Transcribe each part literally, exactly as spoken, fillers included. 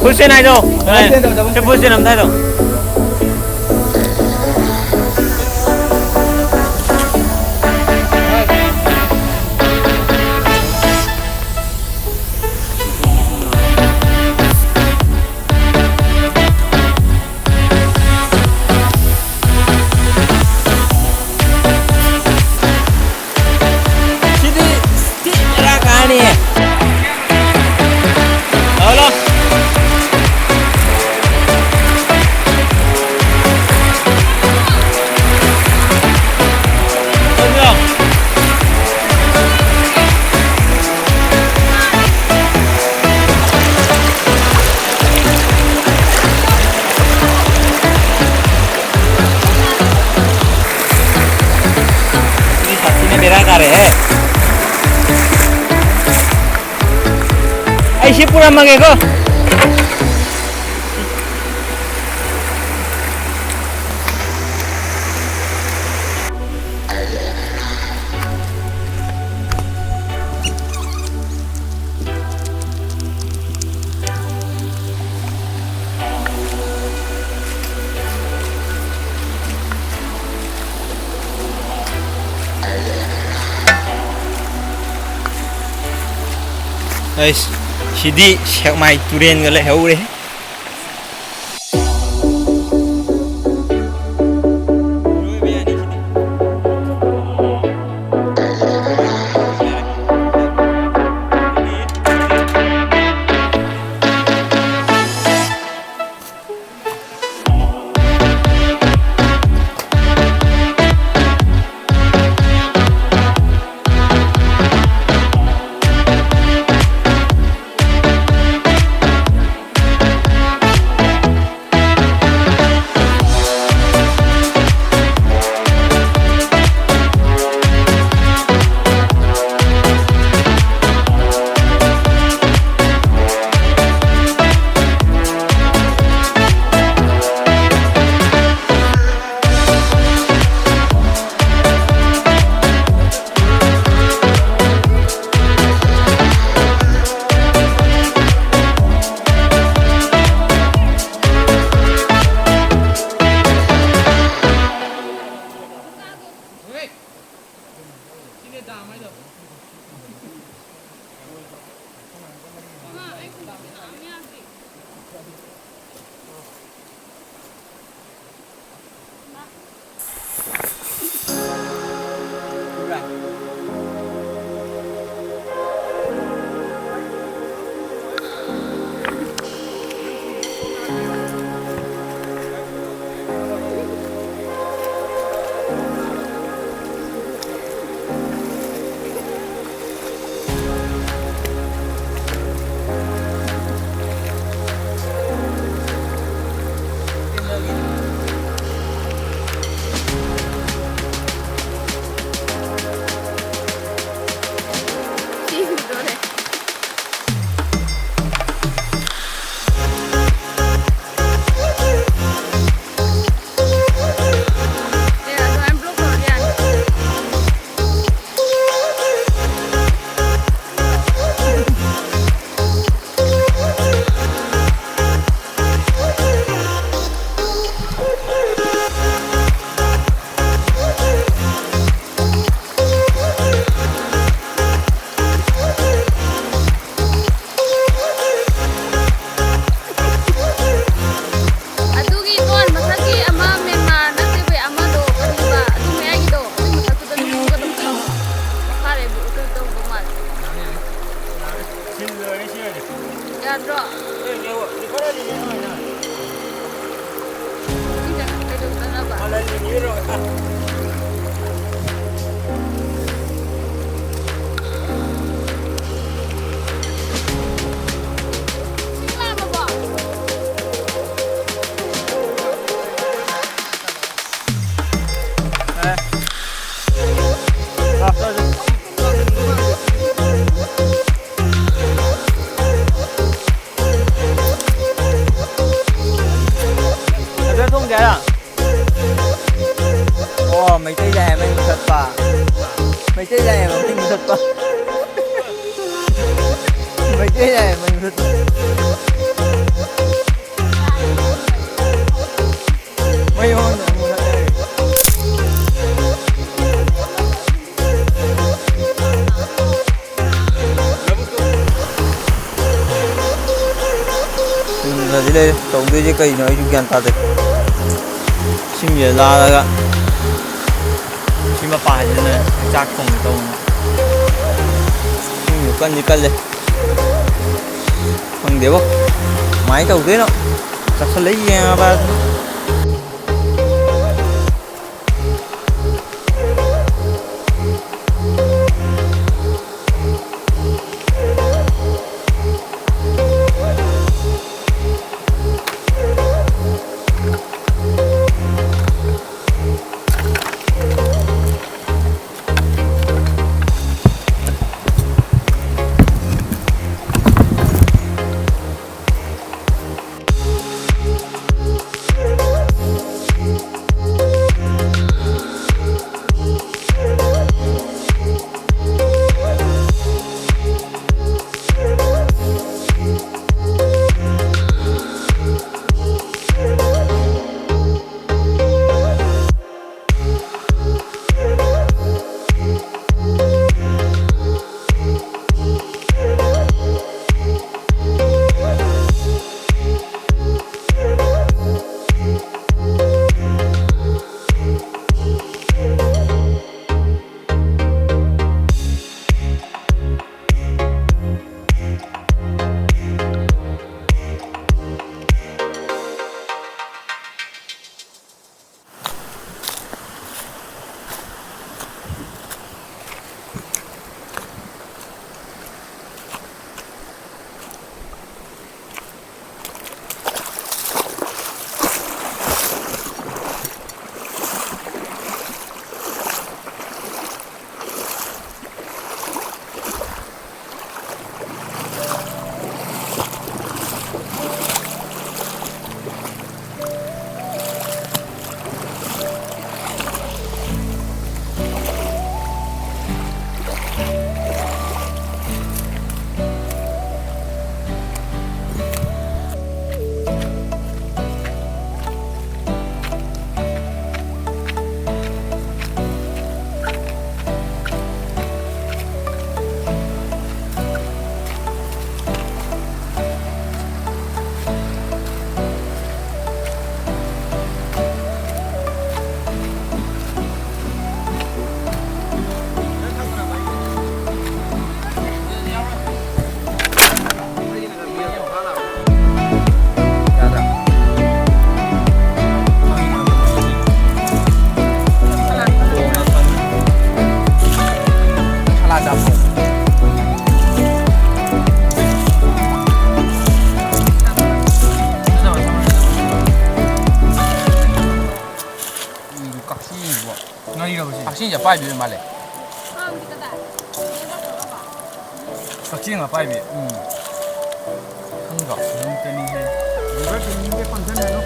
ꯄꯨꯁꯦ ꯅꯥꯏꯗꯣ꯫ ꯁꯦ ꯄꯨꯁꯦ ꯅꯝꯗꯥꯏꯗꯣ꯫ ꯁꯤꯗꯤ ꯊꯤ ꯕꯦꯔꯥ ꯀꯥꯔꯅꯤꯍꯦ꯫ ꯂꯥꯛꯑꯣ, ꯂꯥꯛꯑꯣ꯫ ꯂꯥꯛꯑꯣ꯫ ꯁꯤꯗꯤ ꯁꯥꯊꯤꯅ ꯕꯦꯔꯥ ꯀꯥꯔꯦꯍꯦ꯫ ꯑꯩ ꯁꯤ ꯄꯨꯔꯝꯃꯒꯦꯀꯣ꯫ ꯑꯩꯁ, ꯁꯤꯗꯤ ꯁꯦꯛꯃꯥꯏ ꯇꯨꯔꯦꯟꯒ ꯂꯩꯍꯧꯔꯦ꯫ ꯌꯥꯗ꯭ꯔꯣ? ꯑꯗꯨ ꯊꯣꯡꯒꯦ ꯍꯥꯏꯔꯣ? ꯑꯣ, ꯃꯩꯇꯩ ꯂꯥꯏ ꯑꯃꯒꯤ ꯃꯨꯊꯠꯄ꯫ ꯃꯩꯇꯩ ꯂꯥꯏ ꯑꯃꯒꯤ ꯃꯨꯊꯠꯄ꯫ ꯃꯩꯇꯩ ꯂꯥꯏ ꯑꯃꯒꯤ ꯃꯨꯊꯠꯄ꯫ ꯃꯩ ꯍꯧꯍꯟꯕ ꯑꯃꯨꯛ ꯃꯨꯊꯠꯂꯦ꯫ ꯌꯨꯝꯗꯗꯤ ꯂꯩꯔꯦ꯫ ꯇꯧꯗꯣꯏꯁꯦ ꯀꯩꯅꯣ ꯑꯩꯁꯨ ꯒ꯭ꯌꯥꯟ ꯇꯥꯗꯦ꯫ ꯏꯁꯤꯡꯁꯦ ꯂꯥꯜꯂꯒ ꯁꯤ ꯃꯄꯥꯁꯤꯗꯅꯦ ꯆꯥꯛ ꯊꯣꯡꯒꯦ ꯇꯧꯕꯅꯦ꯫ ꯏꯁꯤꯡꯁꯨ ꯀꯟꯗꯤ ꯀꯜꯂꯦ꯫ ꯈꯪꯗꯦꯕꯣ꯫ ꯀꯃꯥꯏꯅ ꯇꯧꯗꯣꯏꯅꯣ? ꯆꯥꯁꯜꯂ ꯌꯦꯡꯉꯕ ꯑꯗꯨꯅꯤ꯫ ꯄꯥꯏꯕꯤꯕ ꯃꯥꯜꯂꯦ꯫ ꯀꯛꯆꯤꯡ ꯑꯄꯥꯏꯕꯤ꯫ ꯎꯝ꯫ ꯈꯪꯗ꯭ꯔꯣ? ꯅꯪ ꯇ꯭ꯔꯦꯅꯤꯡꯁꯦ꯫ ꯂꯤꯚꯔ ꯇ꯭ꯔꯦꯅꯤꯡꯁꯦ ꯐꯪꯁꯟ ꯍꯥꯏꯅꯣ?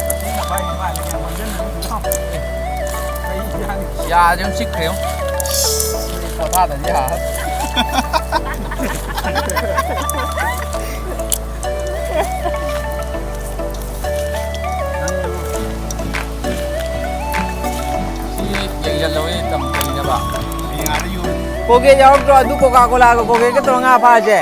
ꯀꯛꯆꯤꯡ ꯑꯄꯥꯏꯕꯤ ꯃꯥꯜꯂꯦ, ꯌꯥꯝ ꯐꯪꯁꯟ ꯍꯥꯏꯅꯣ? ꯌꯥꯁꯦ ꯑꯗꯨꯝ ꯆꯤꯛꯈ꯭ꯔꯦ ꯌꯦꯡꯉꯣ꯫ ꯄꯣꯊꯥꯗꯗꯤ ꯌꯥꯔꯣꯏ꯫ ꯁꯤ ꯌꯦꯡꯁꯤꯜꯂꯣ, ꯑꯩ ꯇꯝ-, ꯀꯩꯅꯦꯕ? ꯀꯣꯜꯒꯦꯠ ꯌꯥꯎꯔꯛꯇ꯭ꯔꯣ? ꯑꯗꯨ ꯀꯣꯀꯥ ꯀꯣꯂꯥꯒ ꯀꯣꯜꯒꯦꯠꯀ ꯇꯧꯔꯒ ꯉꯥ ꯐꯥꯁꯦ꯫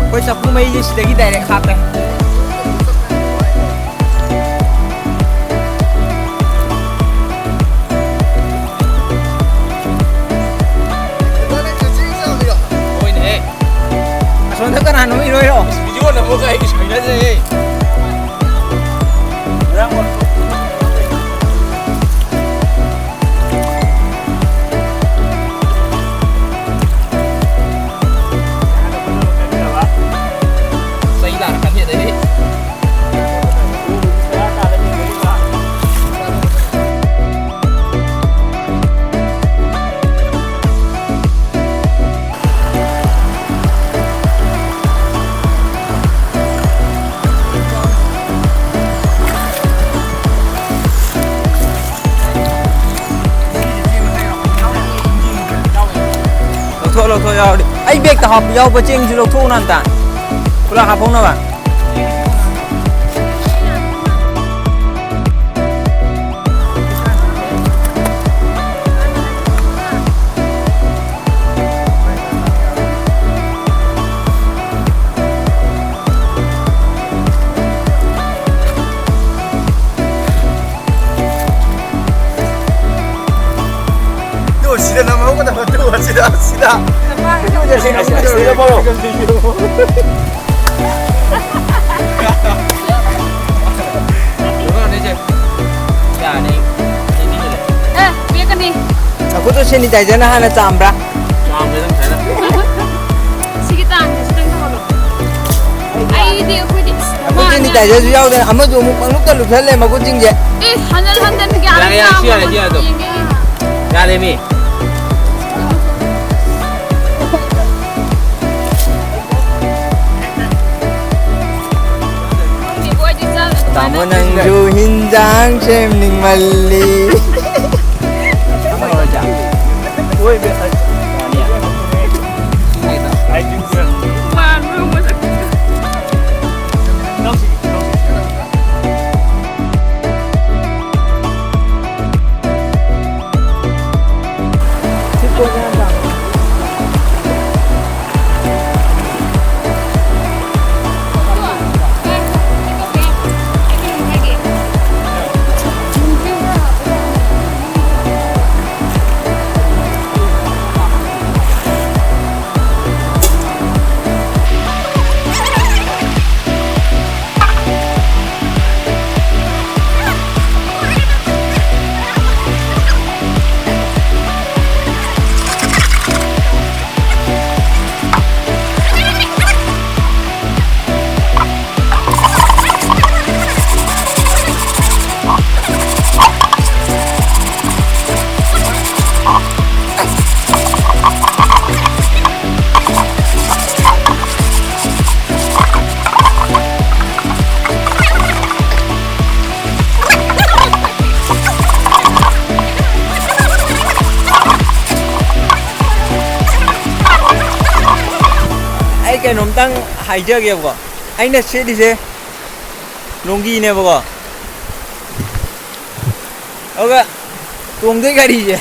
ꯑꯩꯈꯣꯏ ꯆꯐꯨ ꯃꯩꯁꯦ ꯁꯤꯗꯒꯤ ꯗꯥꯏꯔꯦꯛ ꯍꯥꯞꯄꯦ꯫ ꯍꯣꯏꯅꯦꯍꯦ꯫ ꯑꯁꯣꯝꯗ ꯀꯅꯥꯅꯣ ꯏꯔꯣꯏꯔꯣ? ꯚꯤꯗꯤꯑꯣ ꯅꯝꯃꯒ ꯑꯩꯒꯤ ꯁꯣꯏꯅꯗ꯭ꯔꯦꯍꯦ꯫ ꯆꯩ ꯂꯥꯛꯀꯅꯤ ꯑꯗꯩꯗꯤ꯫ ꯂꯧꯊꯣꯛ, ꯂꯧꯊꯣꯛ ꯌꯥꯎꯔꯗꯤ꯫ ꯑꯩ ꯕꯦꯛꯇ ꯍꯥꯞꯄ ꯌꯥꯎꯕ ꯆꯦꯡꯁꯨ ꯂꯧꯊꯣꯛꯎꯅ ꯑꯝꯇ꯫ ꯄꯨꯂꯞ ꯍꯥꯞꯍꯧꯅꯕ꯫ ꯇꯨ, ꯁꯤꯗ ꯅꯝꯍꯧꯒꯗꯕ, ꯇꯨ, ꯑꯁꯤꯗ, ꯑꯁꯤꯗ꯫ ꯑꯦ, ꯄꯤꯔꯛꯀꯅꯤ꯫ ꯅꯈꯨꯠꯇꯣ ꯁꯦꯅꯤꯇꯥꯏꯖꯔꯅ ꯍꯥꯟꯅ ꯆꯥꯝꯕ꯭ꯔꯥ? ꯆꯥꯝꯃꯦꯗ ꯉꯁꯥꯏꯅ꯫ ꯁꯤꯒꯤ ꯇꯥꯡꯁꯦ ꯁꯤꯇꯪ ꯇꯧꯍꯜꯂꯣ꯫ ꯑꯩꯗꯤ ꯑꯩꯈꯣꯏꯗꯤ ꯅꯈꯨꯠ ꯁꯦꯅꯤꯇꯥꯏꯖꯔꯁꯨ ꯌꯥꯎꯗꯅ ꯑꯃꯁꯨ ꯑꯃꯨꯛ ꯄꯪꯂꯨꯞꯇ ꯂꯨꯞꯁꯜꯂꯦ ꯃꯈꯨꯠꯁꯤꯡꯁꯦ꯫ ꯑꯦ, ꯍꯟꯖꯟ ꯍꯟꯖꯟ ꯒ꯭ꯌꯥꯟ ꯌꯥꯔꯦ, ꯌꯥꯔꯦ, ꯁꯤ ꯌꯥꯔꯦ, ꯁꯤ ꯌꯥꯔꯦ, ꯑꯗꯣ꯫ ꯌꯦꯡꯒꯦ, ꯌꯦꯡꯒꯦ꯫ ꯌꯥꯔꯦ ꯃꯤ꯫ ꯇꯥꯃꯣ ꯅꯪꯁꯨ ꯍꯤꯟꯖꯥꯡ ꯁꯦꯝꯅꯤꯡꯃꯜꯂꯤ꯫ ꯑꯩ ꯀꯩꯅꯣꯝꯇꯪ ꯍꯥꯏꯖꯒꯦꯕꯀꯣ꯫ ꯑꯩꯅ ꯁꯦꯠꯂꯤꯁꯦ ꯂꯣꯡꯒꯤꯅꯦꯕꯀꯣ꯫ ꯑꯗꯨꯒ ꯇꯣꯡꯗꯣꯏ ꯒꯥꯔꯤꯁꯦ꯫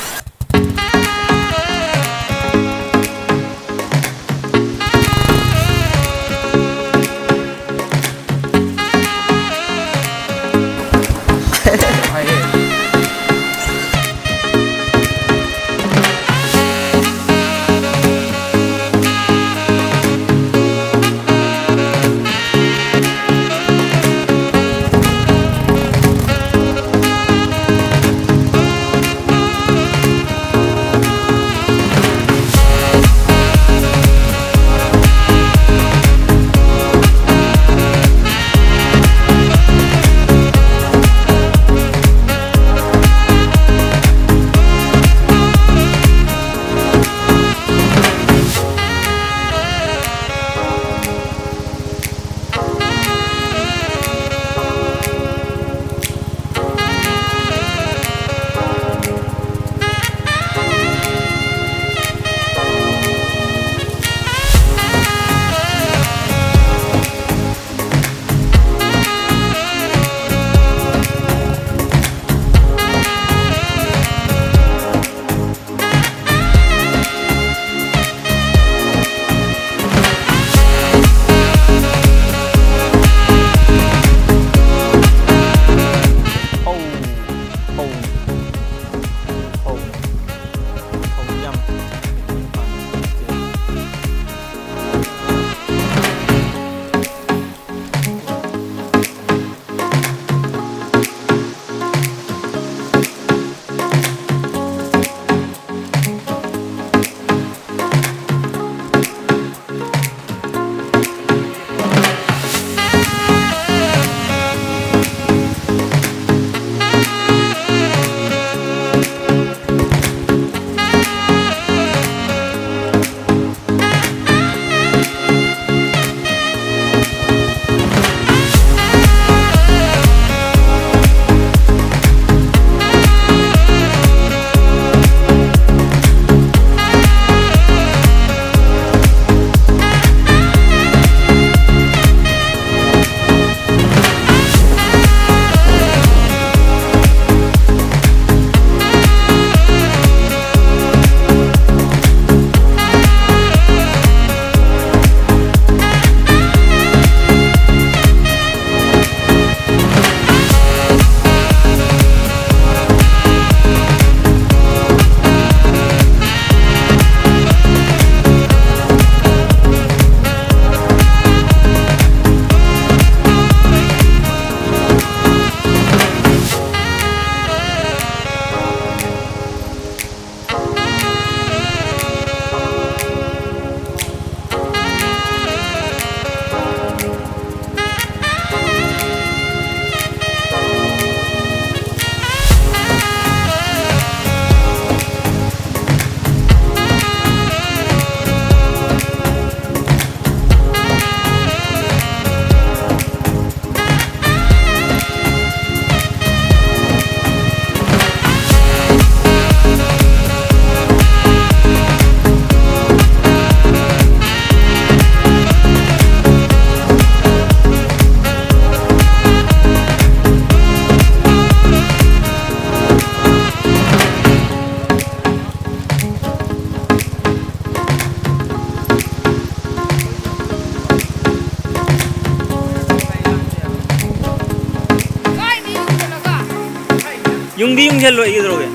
ꯌꯨꯡꯗꯤ ꯌꯨꯡꯁꯜꯂꯣ, ꯑꯩꯒꯤꯗꯧꯔꯒꯦ꯫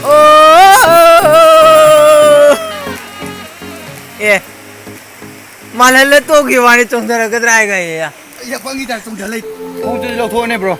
ꯑꯣ! ꯑꯦ, ꯃꯥꯜꯍꯜꯂ ꯇꯣꯛꯈꯤꯕ ꯋꯥꯅꯤ, ꯆꯣꯡꯊꯔꯛꯀꯗ꯭ꯔꯥ ꯍꯥꯏꯒ ꯑꯩ꯫ ꯑꯩ ꯄꯪꯒꯤ ꯇꯥꯏꯞ ꯆꯣꯡꯊ ꯂꯩ꯫ ꯈꯣꯡꯎꯞꯇꯨꯗꯤ ꯂꯧꯊꯣꯛꯑꯅꯦ, bro꯫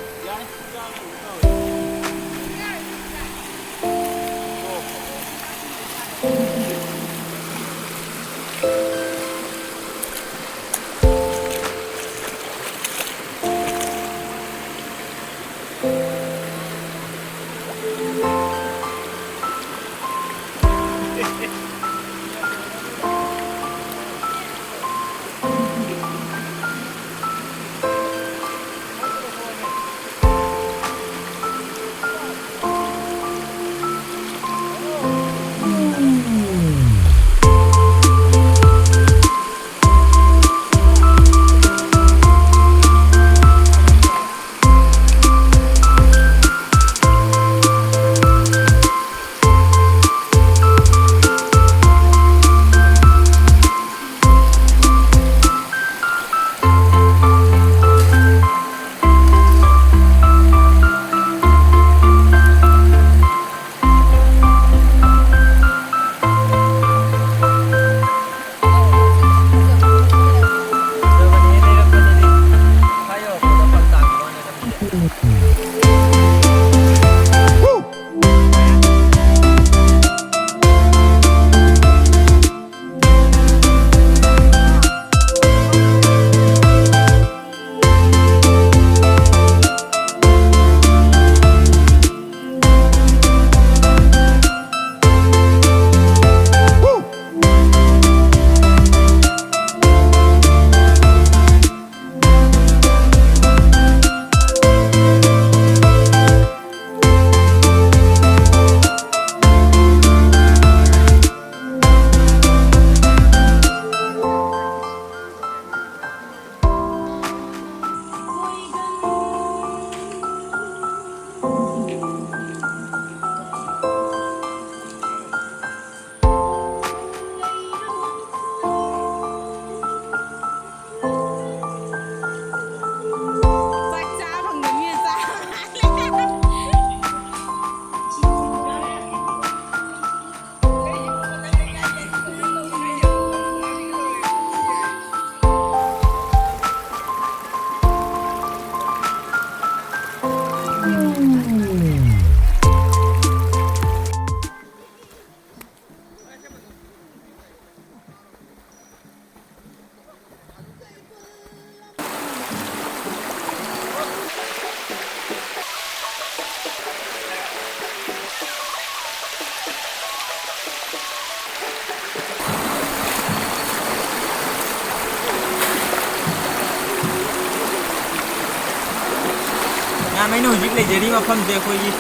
ꯃꯌꯥꯝ, ꯑꯩꯅ ꯍꯧꯖꯤꯛ ꯂꯩꯖꯔꯤꯕ ꯃꯐꯝꯁꯦ ꯑꯩꯈꯣꯏꯒꯤ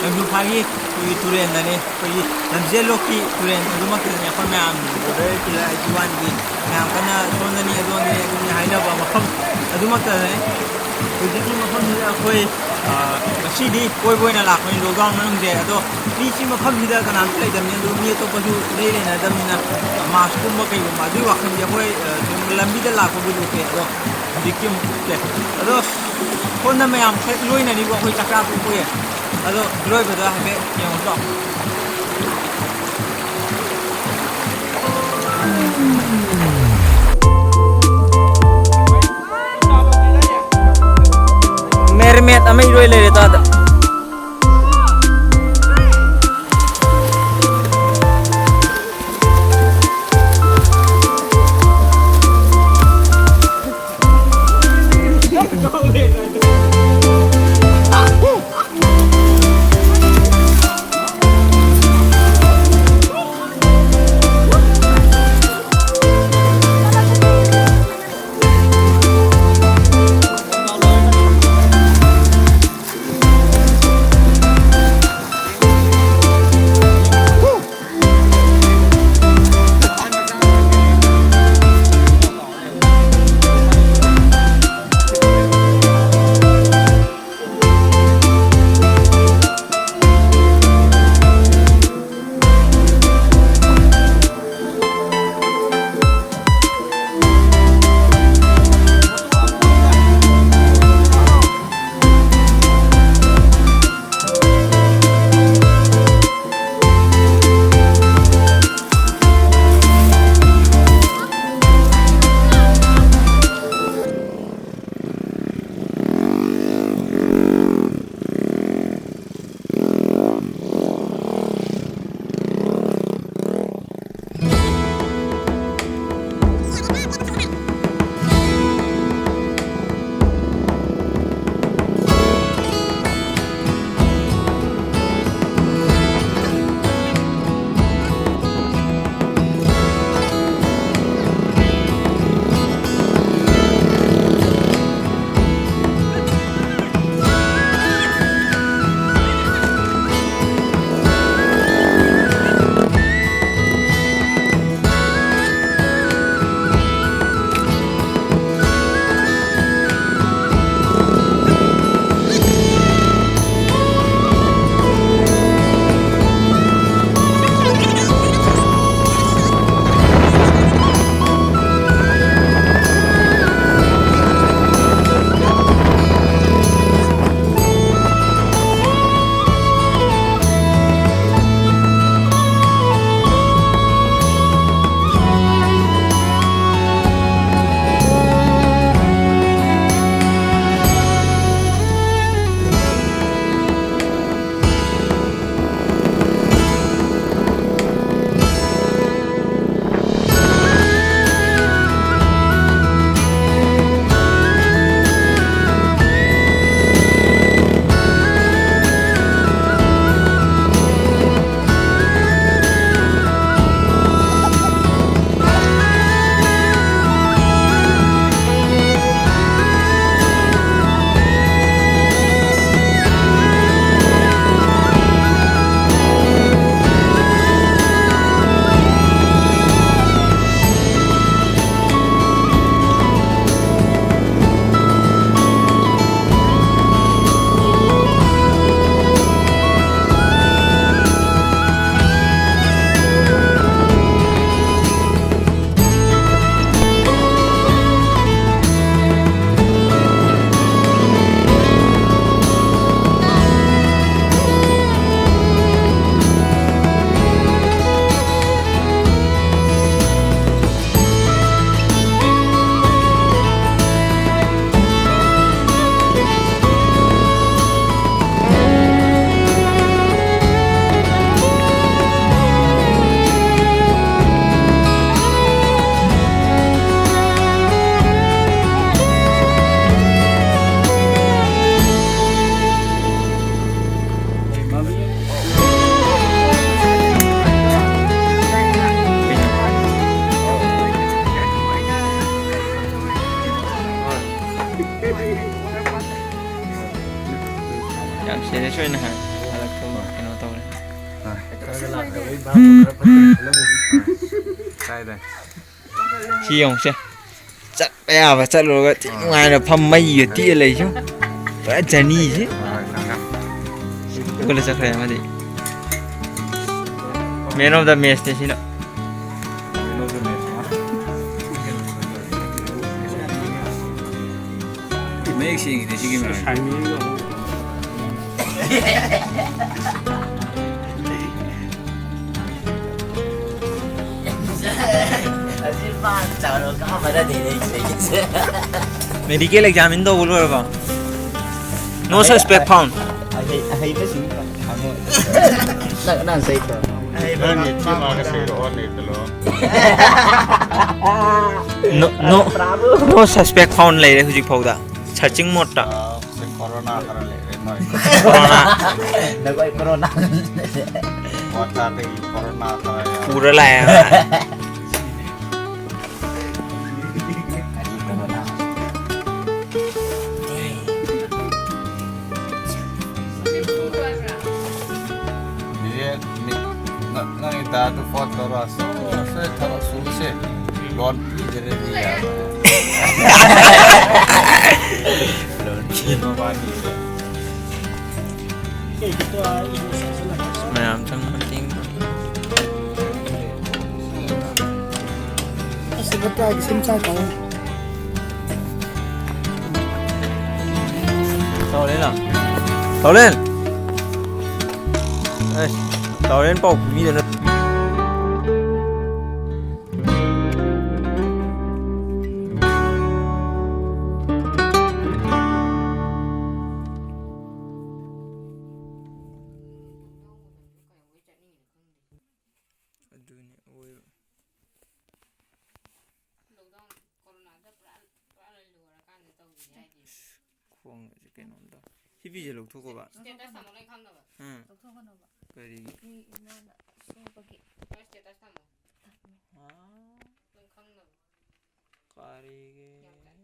ꯂꯪꯖꯨꯐꯥꯒꯤ ꯑꯩꯈꯣꯏꯒꯤ ꯇꯨꯔꯦꯜꯗꯅꯦ꯫ ꯑꯩꯈꯣꯏꯒꯤ ꯂꯝꯖꯦꯜꯂꯣꯛꯀꯤ ꯇꯨꯔꯦꯜ ꯑꯗꯨꯃꯛꯇꯗꯅꯦ ꯑꯩꯈꯣꯏ ꯃꯌꯥꯝ ꯕ꯭ꯔꯗꯔ ꯄꯤꯂꯔ ꯑꯩꯠꯇꯤ ꯋꯥꯟꯒꯤ ꯃꯌꯥꯝ ꯀꯟꯅ ꯁꯣꯝꯗꯅꯤ ꯑꯗꯣꯝꯗꯅꯤ ꯑꯗꯨꯝꯅꯤ ꯍꯥꯏꯅꯕ ꯃꯐꯝ ꯑꯗꯨꯃꯛꯇꯗꯅꯦ꯫ ꯍꯧꯖꯤꯛꯀꯤ ꯃꯐꯝꯁꯤꯗ ꯑꯩꯈꯣꯏ, ꯑ, ꯉꯁꯤꯗꯤ ꯀꯣꯏꯕ ꯑꯣꯏꯅ ꯂꯥꯛꯄꯅꯤ ꯂꯣꯛꯗꯥꯎꯟ ꯃꯅꯨꯡꯁꯦ꯫ ꯑꯗꯣ ꯃꯤ ꯁꯤ ꯃꯐꯝꯁꯤꯗ ꯀꯅꯥꯝꯇ ꯂꯩꯇꯕꯅꯤ, ꯑꯗꯨ ꯃꯤ ꯑꯇꯣꯞꯄꯁꯨ ꯏꯔꯩ ꯂꯩꯅꯗꯕꯅꯤꯅ ꯃꯥꯁꯀꯨꯝꯕ ꯀꯩꯒꯨꯝꯕ ꯑꯗꯨꯒꯤ ꯋꯥꯈꯜꯁꯦ ꯑꯩꯈꯣꯏ, ꯑ, ꯁꯨꯝ ꯂꯝꯕꯤꯗ ꯂꯥꯛꯄꯕꯨꯗꯤ ꯎꯗꯦ꯫ ꯑꯗꯣ ꯍꯧꯖꯤꯛꯇꯤ ꯑꯃꯨꯛ ꯎꯗꯦ꯫ ꯑꯗꯣ ꯁꯣꯝꯗ ꯃꯌꯥꯝ ꯈꯔ ꯏꯔꯣꯏꯅꯔꯤꯕ ꯑꯩꯈꯣꯏ ꯆꯥꯛ ꯆꯥ ꯇꯣꯛꯄꯒꯤ꯫ ꯑꯗꯣ ꯏꯔꯣꯏꯕꯗ ꯍꯥꯏꯐꯦꯠ ꯌꯦꯡꯉꯨꯁꯤ ꯂꯥꯛꯑꯣ꯫ ꯃꯦꯔꯃꯦꯠ ꯑꯃ ꯏꯔꯣꯏ ꯂꯩꯔꯦ ꯇꯥꯗ꯫ ꯇꯥꯏ, ꯇꯥꯏ꯫ ꯁꯤ ꯌꯦꯡꯉꯨꯁꯦ꯫ ꯆꯠꯄ ꯌꯥꯕ ꯆꯠꯂꯨꯔꯒ ꯊꯤ ꯅꯨꯡꯉꯥꯏꯅ ꯐꯝ ꯃꯩꯒ ꯇꯤꯛꯑ ꯂꯩꯁꯨ꯫ ꯄꯨꯔꯥ ꯖꯔꯅꯤꯁꯤ꯫ ꯑꯗꯨꯒ ꯆꯠꯈ꯭ꯔꯦ ꯑꯃꯗꯤ꯫ Man of the match ꯅꯦ ꯁꯤꯅ꯫ ꯃꯌꯦꯛ ꯁꯦꯡꯉꯤꯅꯦ ꯁꯤꯒꯤ ꯃꯔꯝ꯫ ꯑꯁꯤ ꯃꯥ ꯆꯥꯎꯔꯒ ꯑꯃꯗꯅꯦ ꯂꯩꯁꯦ꯫ Medical examine ꯇꯧꯕ ꯂꯣꯏꯔꯕꯣ? No suspect found. ꯑꯍꯩ-, ꯑꯍꯩꯕꯁꯤꯡ ꯍꯪꯉꯣ꯫ ꯅꯪ, ꯅꯪ ꯁꯩꯇꯣ꯫ ꯅꯪꯒꯤ ꯆꯤꯃꯥꯒ ꯁꯩꯔꯛꯑꯣ, ꯅꯦꯇꯂꯣ꯫ No, no, no suspect found ꯂꯩꯔꯦ ꯍꯧꯖꯤꯛ ꯐꯥꯎꯗ꯫ Searching mode ꯇ꯫ ꯑꯥ, ꯁꯤ ꯀꯣꯔꯣꯅꯥ ꯈꯔ ꯂꯩꯔꯦ ꯅꯣꯏ꯫ ꯀꯣꯔꯣꯅꯥ꯫ ꯅꯈꯣꯏ ꯀꯣꯔꯣꯅꯥ꯫ ꯀ꯭ꯋꯥꯇꯥꯗꯒꯤ ꯀꯣꯔꯣꯅꯥ ꯈꯔ ꯌꯥꯎꯔꯦ꯫ ꯄꯨꯔ ꯂꯥꯛꯑꯦ꯫ ꯀꯔꯤ ꯀꯣꯔꯣꯅꯥ? ꯅꯪꯒꯤ ꯗꯥꯗꯨ ꯐꯣꯟ ꯇꯧꯔ, "ꯑꯁ, ꯑꯁ, ꯊꯕꯛ ꯁꯨꯔꯨꯁꯦ, ꯂꯣꯟ ꯄꯤꯗ꯭ꯔꯗꯤ ꯌꯥꯔꯣꯏ"꯫ ꯂꯣꯟ ꯄꯤꯗ꯭ꯔꯗꯤ꯫ ꯃꯌꯥꯝ ꯆꯪ ꯃꯇꯦꯡ ꯄꯥꯡ꯫ ꯑꯁ, ꯂꯨꯄꯥ ꯇꯔꯥꯒꯤ ꯁꯦꯝ ꯆꯥ ꯇꯥꯔꯦ꯫ ꯇꯥꯎꯔꯦꯟꯂꯣ? ꯇꯥꯎꯔꯦꯟ! ꯑꯁ, ꯇꯥꯎꯔꯦꯟ ꯄꯥꯎ ꯄꯤꯕꯤꯗꯅ꯫ ꯑꯗꯨꯅꯤ ꯑꯣꯏꯕ꯫ Lockdown, ꯀꯣꯔꯣꯅꯥꯗ ꯄꯨꯔꯥ, ꯄꯨꯔꯥ ꯂꯣꯏꯔꯀꯥꯟꯗ ꯇꯧꯔꯤꯅꯦ ꯍꯥꯏꯗꯤ꯫ ꯑꯁ, ꯈꯣꯡꯁꯦ ꯀꯩꯅꯣꯝ ꯇꯧ꯫ ꯁꯤ ꯐꯤꯁꯦ ꯂꯧꯊꯣꯛꯈꯣꯕ꯫ Status ꯊꯝꯃꯣ, ꯂꯣꯏ ꯈꯪꯅꯕ꯫ ꯎꯝ꯫ ꯂꯧꯊꯣꯛꯀꯅꯣꯕ꯫ ꯀꯔꯤꯒꯤ? ꯃꯤ ꯏꯃꯥꯅ ꯁꯣꯛꯄꯒꯤ꯫ ꯍꯣꯏ, status ꯊꯝꯃꯣ꯫ ꯊꯝꯃꯦ꯫ ꯑꯥ꯫ ꯂꯣꯏ ꯈꯪꯅꯕ꯫ ꯀꯔꯤꯒꯤ? ꯌꯥꯝ ꯆꯠ-,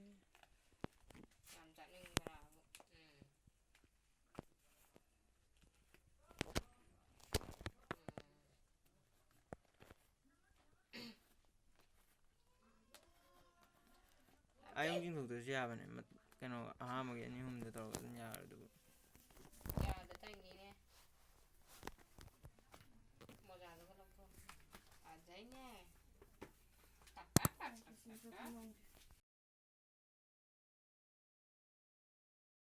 ꯌꯥꯝ ꯆꯠꯅꯤꯡꯕ꯭ꯔꯥꯕ? ꯎꯝ꯫ ꯎꯝ꯫ ꯑꯥ, ꯌꯨꯝ ꯆꯤꯡꯊꯣꯛꯇ꯭ꯔꯁꯨ ꯌꯥꯕꯅꯦ꯫ ꯃꯠ-, ꯀꯩꯅꯣ, ꯑꯍꯥꯟꯕꯒꯤ ꯑꯅꯤ ꯑꯍꯨꯝꯗ ꯇꯧꯔꯒ ꯑꯗꯨꯝ ꯌꯥꯔꯦ ꯑꯗꯨꯕꯨ꯫ ꯌꯥꯗ ꯇꯧꯔꯤꯅꯤꯅꯦ꯫ ꯃꯣꯖꯥꯗꯨꯒ ꯂꯧꯊꯣꯛ꯫ ꯐꯖꯩꯅꯦ꯫ ꯇꯛ ꯇꯛ ꯇꯛ ꯇꯛ ꯇꯛ ꯇꯛ꯫